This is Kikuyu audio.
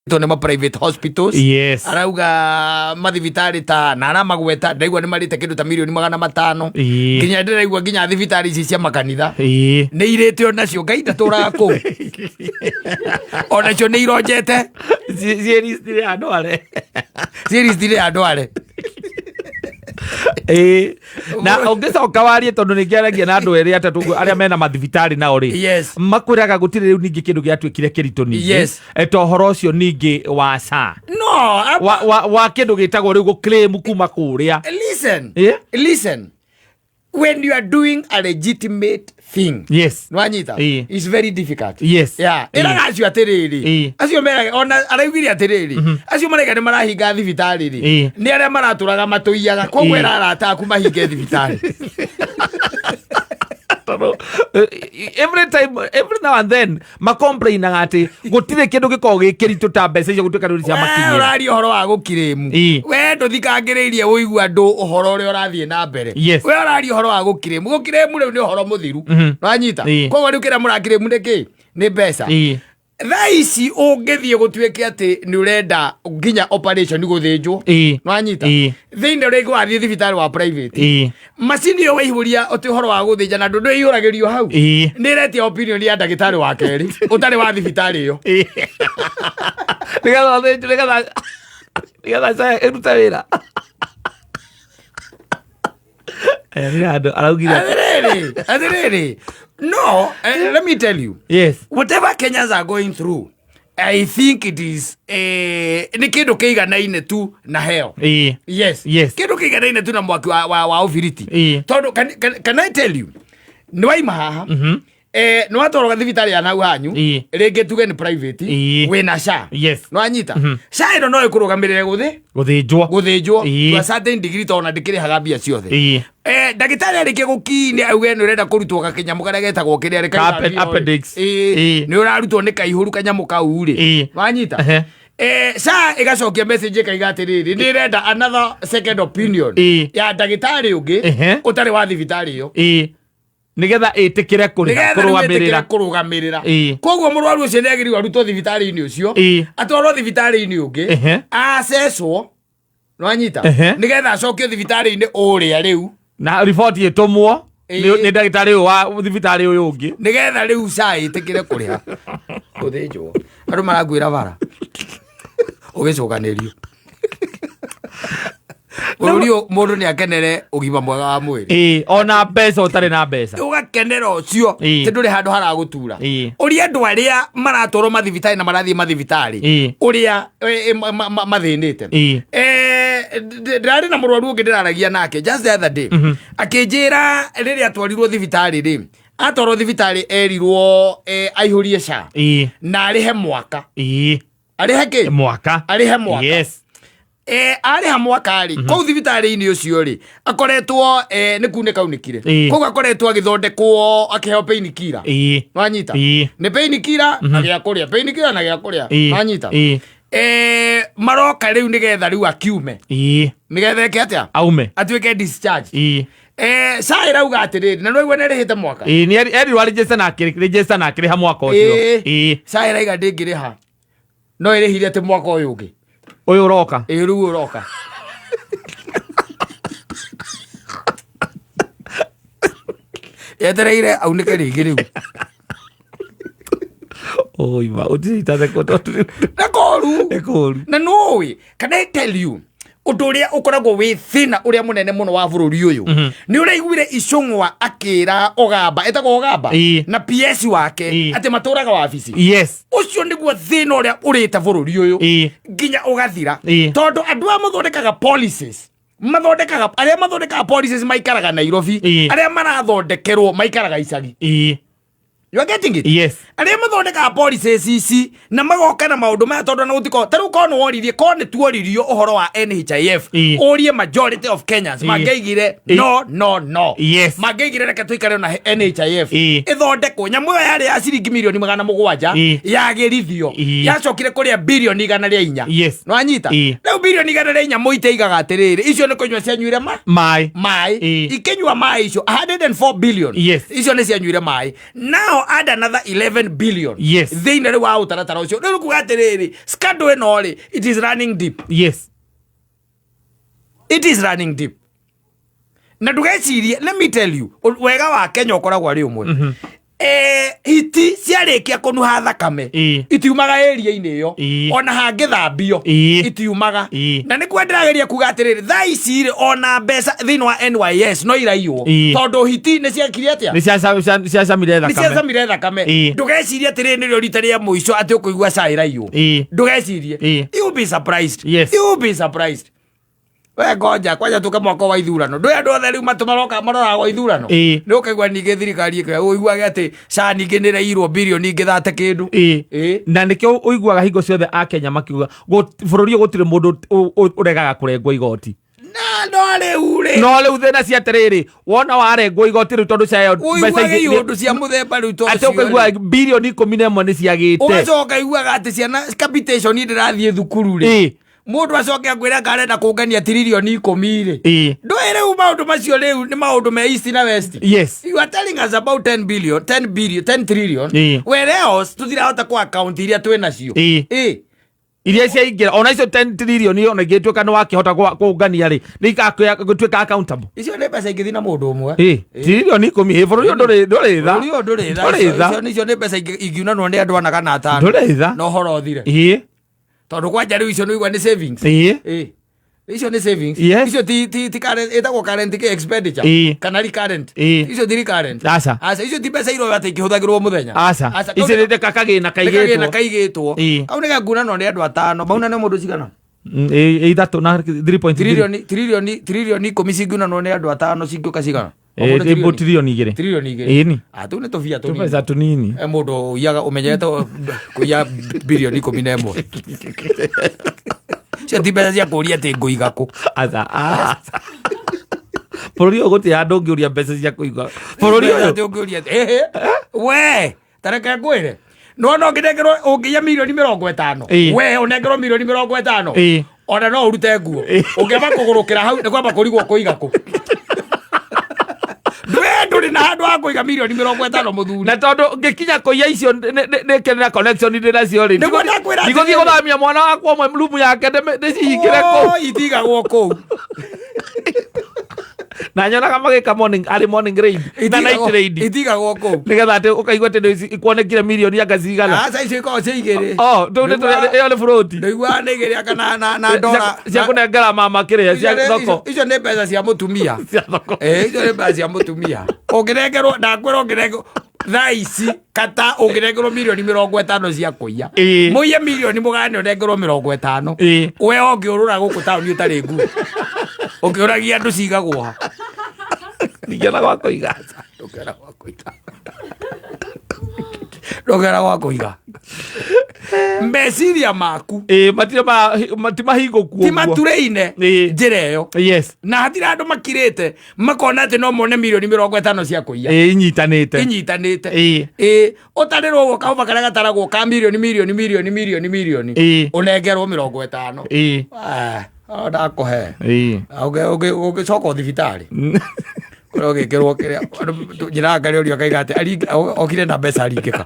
Nĩ ma private hospitals. Arauga mathibitarĩ ta na aramagweta, ndaigua nĩ marĩte kĩndũ ta mirioni 500. Nginya ndĩraigua nginya thibitarĩ ici cia makanitha nĩ irĩte onacio. Ngai ndatũraga kũu, onacio nĩ ironjete. Ciĩ list ya andũ are. Ciĩ list-inĩ ya andũ are. Ĩĩ. Na ũngĩcoka warie, tondũ nĩ ngĩaragia na andũ erĩ atatũ ũguo arĩa mena mathibitarĩ nao rĩ, makwĩraga gũtirĩ rĩu ningĩ kĩndũ gĩatuĩkire kĩritũ ningĩ. Ta ũhoro ũcio ningĩ wa SHA, no wa kĩndũ gĩtagwo rĩu gũclaim kuma kũrĩa. Listen. Ĩĩ? Listen, when you are doing a legitimate thing, nwanyita, it's very difficult. Yeah, ĩraga acio atĩrĩrĩ, acio meraga ona araugire atĩrĩrĩ, acio maraiga nĩ marahinga thibitarĩ rĩ, nĩ arĩa maratũraga matũiyaga, koguo ĩra arata aku mahinge thibitarĩ. Tondũ every time, every now and then macomplainaga atĩ gũtirĩ kĩndũ gĩkoragwo gĩ kĩritũ ta mbeca icio gũtuĩka rĩu We ciamakinyĩra. ũraria ũhoro wa gũkirĩmu. We ndũthikangĩrĩirie ũigua andũ ũhoro ũrĩa ũrathiĩ na mbere. We ũraria ũhoro wa gũkirĩmu, gũkirĩmu rĩu nĩ ũhoro mũthiru. Nwanyita? Koguo rĩu kĩrĩa mũrakirĩmu nĩ kĩ? Nĩ mbeca. Thaa ici ũngĩthiĩ gũtuĩke atĩ nĩ ũrenda nginya operation, gũthĩnjwo, nwanyita, thĩinĩ rĩngĩ wathiĩ thibitarĩ wa private, macini ĩyo waihũria ũtĩ ũhoro wa gũthĩnja na ndũ ndũihũragĩrio hau, nĩ ĩretia opinion ya ndagĩtarĩ wa kerĩ ũtarĩ wa thibitarĩ ĩyo. Nĩgetha ũthĩnjwo, nĩgetha SHA ĩrute wĩra. Aya nĩ andũ araugire. Atĩrĩrĩ, no let me tell you, whatever Kenyans are going through, I think it is nĩ kĩndũ kĩiganaine tu na heo. Yes. Kĩndũ kĩiganaine tu na mwaki wa ũbiriti. Tondũ can I tell you, nĩ waima haha, nĩ watwarwo thibitarĩ ya nau hanyu, rĩngĩ tuge nĩ private, wĩna SHA. Nĩwanyita? SHA ĩno no ĩkũrũgamĩrĩre gũthĩ Gũthĩnjwo. Gũthĩnjwo to a certain degree, tondũ ona ndĩkĩrĩhaga mbia ciothe. Ndagĩtarĩ arĩkia gũkinya auge nĩ ũrenda kũrutwo gakĩnyamũ karĩa getagwo kĩrĩa Ka appendix. Nĩ ũrarutwo nĩ kaihũru kanyamũ kau rĩ, wanyita? SHA ĩgacokia message ĩkaiga atĩrĩrĩ, nĩ ĩrenda another second opinion ya ndagĩtarĩ ũngĩ ũtarĩ wa thibitarĩ ĩyo. Nĩgetha ĩtĩkĩre kũrĩha. Nĩgetha rĩu ĩtĩkĩre Kũrũgamĩrĩra. Kũrũgamĩrĩra. Koguo mũrwaru ũcio nĩ agĩrĩirwo arutwo thibitarĩ-inĩ ũcio, atwarwo thibitarĩ-inĩ ũngĩ, acecwo, nwanyita, nĩgetha acokio thibitarĩ-inĩ ũrĩa rĩu. Na riboti ĩtũmwo nĩ ndagĩtarĩ ũyũ wa thibitarĩ ũyũ ũngĩ. Nĩgetha rĩu SHA ĩtĩkĩre kũrĩha gũthĩnjwo. Andũ marakuĩra bara ũgĩcokanĩrio bũrũri ũyũ, mũndũ nĩ akenere ũgima mwega wa mwĩrĩ. Ĩĩ, ona mbeca ũtarĩ na mbeca. Ũgakenera ũcio. Ti ndũrĩ handũ haragũtura. Ũrĩa andũ arĩa maratwarwo mathibitarĩ na marathiĩ mathibitarĩ, ũrĩa mathĩnĩte. Ndĩrarĩ na mũrwaru ũngĩ ndĩraragia nake just the other day, akĩnjĩra rĩrĩa atwarirwo thibitarĩ rĩ, atwarwo thibitarĩ erirwo aihũrie SHA na arĩhe mwaka. Arĩhe kĩ? Mwaka. Arĩhe mwaka. Arĩha mwaka rĩ, kũu thibitarĩ-inĩ ũcio rĩ, akoretwo nĩ kunĩka unĩkire. Koguo akoretwo agĩthondekwo, akĩheo painkiller. Wanyita? Nĩ painkiller na gĩa kũrĩa, painkiller na gĩa kũrĩa. Wanyita? Maroka rĩu nĩgetha rĩu akiume, nĩgetha eke atĩa? Aume. Atuĩke discharge. SHA ĩrauga atĩrĩrĩ, na nĩwaigua nĩ ĩrĩhĩte mwaka. Ĩĩ, nĩ erirwo arĩnjĩce na akĩrĩnjĩca na akĩrĩha mwaka ũcio. SHA ĩraiga ndĩngĩrĩha, no ĩrĩhire atĩ mwaka ũyũ ũngĩ. Ũyũ ũroka. Ĩĩ, rĩu ũroka. Yetereire aunĩke rĩngĩ rĩu. Oi ma ũtirĩ tondũ Na koru. Nĩ kũru. Na nũĩ, can I tell you, ũndũ ũrĩa ũkoragwo wĩ thĩna ũrĩa mũnene mũno wa bũrũri ũyũ, nĩ ũraiguire Icũng'wa akĩra Ogamba, etagwo Ogamba, na PS wake, atĩ matũraga wabici. Ũcio nĩguo thĩna ũrĩa ũrĩte bũrũri ũyũ nginya ũgathira, tondũ andũ aya mathondekaga policies, mathondekaga, arĩa mathondekaga policies maikaraga Nairobi, arĩa marathondekerwo maikaraga icagi. You are getting it? Yes. Arĩa mathondekaga policies ici na magoka na maũndũ maya, tondũ na gũtiko ta rĩu korwo nĩ woririe, korwo nĩ tuoririo ũhoro wa NHIF, ũrie majority of Kenyans, mangĩaigire no, no, no. Mangĩaigire reke tũikare na NHIF, ĩthondekwo. Nyamũ ĩyo yarĩ ya ciringi mirioni 700, yagĩrithio, yacokire kũrĩa birioni 104. Nĩwanyita? Rĩu birioni 104 mũite igaga atĩrĩrĩ, icio nĩ kũnyua cianyuire ma maĩ. Maĩ. Ikĩnyua maĩ icio 104 billion. Icio nĩ cianyuire maĩ. Nao Add another 11 billion thĩinĩ rĩu wa ũtaratara ũcio. Rĩu kuga atĩrĩrĩ, scandal ĩno rĩ, it is running deep. It is running deep, na ndũgecirie, let me tell you, wega wa Kenya ũkoragwo arĩ ũmwe. Hiti ciarĩkia kũnuha thakame, itiumaga area-inĩ ĩyo. Ona hangĩthambio, itiumaga. Na nĩkuo ndĩrageria kuga atĩrĩrĩ, thaa ici rĩ, ona mbeca thĩinĩ wa NYS no iraiywo, tondũ hiti nĩ ciekire atĩa? Nĩ ciacamire Nĩ thakame. Ciacamire thakame. Ndũgecirie atĩrĩrĩ nĩrĩo rita rĩa mũico atĩ ũkũigua ca ĩraiywo. Ndũgecirie. You be surprised. You be surprised. We ngoja kwanja tuke mwaka wa ithurano, ndå andå othe rä u matå maroka maroragwo ithurano. Nä å kaigua ningä thirikari ä ũiguage atä ca ningä nä rairwo birioni ingä thate kä ndå. Na nĩkĩo ũiguaga hingo ciothe akenya makiuga bũrũri ũyũ gũtirĩ mũndũ ũregaga kũrengwo igoti. Na no rä u rä No rĩu thĩna cia atĩrĩrĩ, wona warengwo igoti rĩu, tondũ cayo ũiguage iũndũ cia mũthemba rĩu to atĩ ũkaigua birioni 11 nĩ ciagĩte. Ũgacoka iguaga atĩ ciana capitation ndĩrathiĩ thukuru rĩ, mũndũ acoke akwĩra karenda kũngania tiririoni 10 rĩ. Ndũĩ rĩu maũndũ macio rĩu nĩ maũndũ me east na west. You are telling us about 10 billion, 10 billion, 10 trillion, whereas tutirahota ku account iria twĩ nacio. Iria ciaingĩra, ona icio 10 trillion, ona ingĩtuĩka nĩ wakĩhota kũngania rĩ, nĩ igatuĩka accountable. Icio nĩ mbeca ingĩthiĩ na mũndũ ũmwe. Tiririoni 10, bũrũri ũyũ ndũrĩ tha. Bũrũri ũyũ ndũrĩ tha. Ndũrĩ tha. Icio nĩ mbeca ingiunanwo nĩ andũ 4 kana 5. Ndũrĩ tha. Na ũhoro ũthire. Tondũ kwanja rĩu icio nĩ igua nĩ savings. Icio nĩ savings. Icio ti current, ĩtagwo current kĩ expenditure kana recurrent. Icio ti recurrent. Aca. Aca, icio ti mbeca iroyo atĩ ikĩhũthagĩrwo mũthenya. Aca. Aca. Ici nĩ kakagĩna Nĩ kagĩna kaigĩtwo. Kaigĩtwo. Kau nĩ gakunanwo nĩ andũ 5, maunane mũndũ cigana? Ithatũ na 3.3. Tiririoni 10 cingiunanwo nĩ andũ 5 cingĩũka cigana? Ĩ, 2 tirioni. 2 tirioni. Ĩni. Ah, tũu nĩ tũbia tũnini. Tũbeca tũnini. Mũndũ ũiyaga ũmenyerete kũiya birioni 11, cio ti mbeca cia kũũria atĩ ngũiga kũ. Aca, aca, bũrũri ũyũ gũtirĩ handũ ũngĩũria mbeca cia kũiga bũrũri Mbeca ũyũ. atĩ ũngĩũria atĩ, "Ĩhĩ, we tareke ngwĩre, nona ũngĩnengerwo, ũngĩiya mirioni 50, we ũnengerwo mirioni 50, ona no ũrute nguo. Ũngĩamba kũgũrũkĩra hau nĩ kwamba kũrigwo kũiga kũ. Ndwe ndũrĩ na handũ ha kũiga mirioni 50, mũthuri." Na tondũ ngĩkinya kũiya icio nĩkenera connection ndĩ nacio rĩ. Nĩguo ndakwĩra. Ndigũthiĩ Atĩrĩrĩ. gũthamia mwana wakwa ũmwe rumu yake ndĩcihingĩre kũu. Oh, itigagwo kũu. Na nyonaga magĩka morning, arĩ morning raid na night raid. Itigagwo kũu. Nĩgetha atĩ ũkaigua atĩ kuonekire mirioni anga cigana. Aca, icio ikoragwo cia igĩrĩ. Oh, rĩu nĩ ĩyo nĩ burũti. Ndũiguaga nĩ igĩrĩ aka na ndora. Cia kũnengera mama kĩrĩa cia thoko. Icio nĩ mbeca cia mũtumia. Cia thoko. Icio nĩ mbeca cia mũtumia. Ũngĩnengerwo, ndakwĩra, ũngĩnengerwo thaa ici kata ũngĩnengerwo mirioni 50 cia kũiya, mũiye mirioni mũgane, ũnengerwo 50, we ũngĩũrũra gũkũ taũni ũtarĩ nguo ũkĩũragia andũ cigagwo ha. Ndingĩona gwa kũiga. Ndũngĩona gwa kũiga, ndũngĩona gwa kũiga meciria maku. Ĩĩ, matirĩ ti mahingũku Ti ũguo. matureine njĩra ĩyo. Na hatirĩ andũ makirĩte makona atĩ no mone mirioni 50 cia kũiya. Ĩĩ, inyitanĩte. Inyitanĩte. Ĩĩ, ũtarĩrwo ũguo kahũba karĩa gataragwo ka mirioni mirioni mirioni mirioni mirioni, ũnengerwo 50. Ah, o ndakũhe. Ũngĩcoka thibitarĩ kũrĩa ũgĩkĩrwo kĩrĩa njĩra ngarĩ ũria akaiga atĩ okire na mbeca aringĩka.